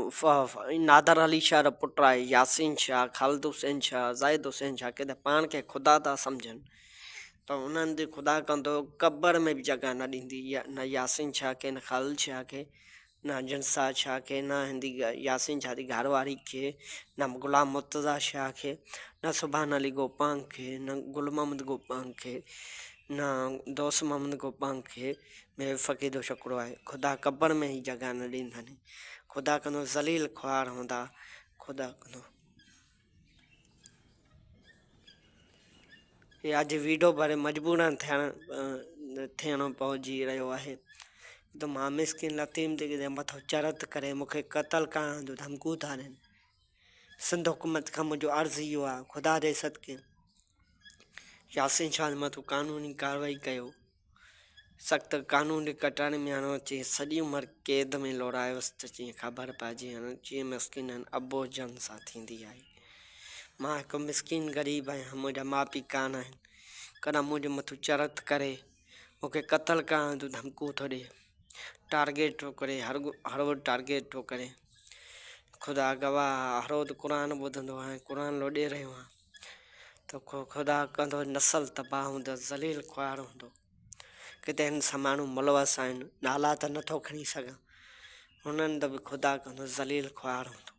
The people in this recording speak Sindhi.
نادر علي شاهه جو پٽ آهي ياسين شاهه، خالد حسين شاهه، زاهد حسين شاهه ڪٿي پاڻ کي خدا ٿا سمجهن ته انهن جي خدا ڪندو قبر ۾ به جڳهه نه ڏيندي نه ياسين شاهه کي نه خالد شاهه کي نه جنسار شاهه کي نه هندي ياسين شاهه جي گهر واري کي نه غلام مرتضيٰ شاهه کي نه سبحان علي گوپانگ کي نه گل محمد گوپانگ کي نه دوست محمد گوپانگ کي مير فقير جو ڇوڪرو آهي خدا قبر ۾ ئي جڳهه نه ڏيندن خدا ڪندو ذليل خوار هوندا خدا ڪندو. هي اڄ ويڊيو ڀري مجبورن ٿيڻ ٿيڻو پئجي رهيو آهي ته مان مسڪين لطيف جي ڪٿي مٿو چرت ڪري مونکي قتل ڪرڻ جو ڌمڪيون ٿا ڏين سنڌ حڪومت کان منهنجو عرض اهو آهي خدا جي صدقي ياسين شاهه جي مٿو قانوني ڪارروائي ڪيو سخت قانون جي ڪٽهڙي ۾ آڻو چي سڄي عمر قيد ۾ لوڙايوس ته جيئن خبر پئجي هن جيئن مسڪينن اٻوجهن سان ٿيندي آهي. مان هڪ مسڪين غريب آهيان منهنجا ماء پيء ڪانه آهن ڪڏهن منهنجي مٿو چرت ڪري مون کي قتل ڪرڻ جون ڌمڪون ٿو ڏي ٽارگيٽ ٿو ڪري هر هر روز ٽارگيٽ ٿو ڪري خدا گواهه آهي هر روز قرآن ٻڌندو آهيان قرآن لوڏي رهيو آهيان ته خدا ڪندو نسل تباهه هوندس ذليل خوار هوندو. ڪٿي هن سان ماڻهو ملوث آهن نالا ته نٿو کڻي سگهان هنن ته به خدا ڪندو ذليل خوار هوندو.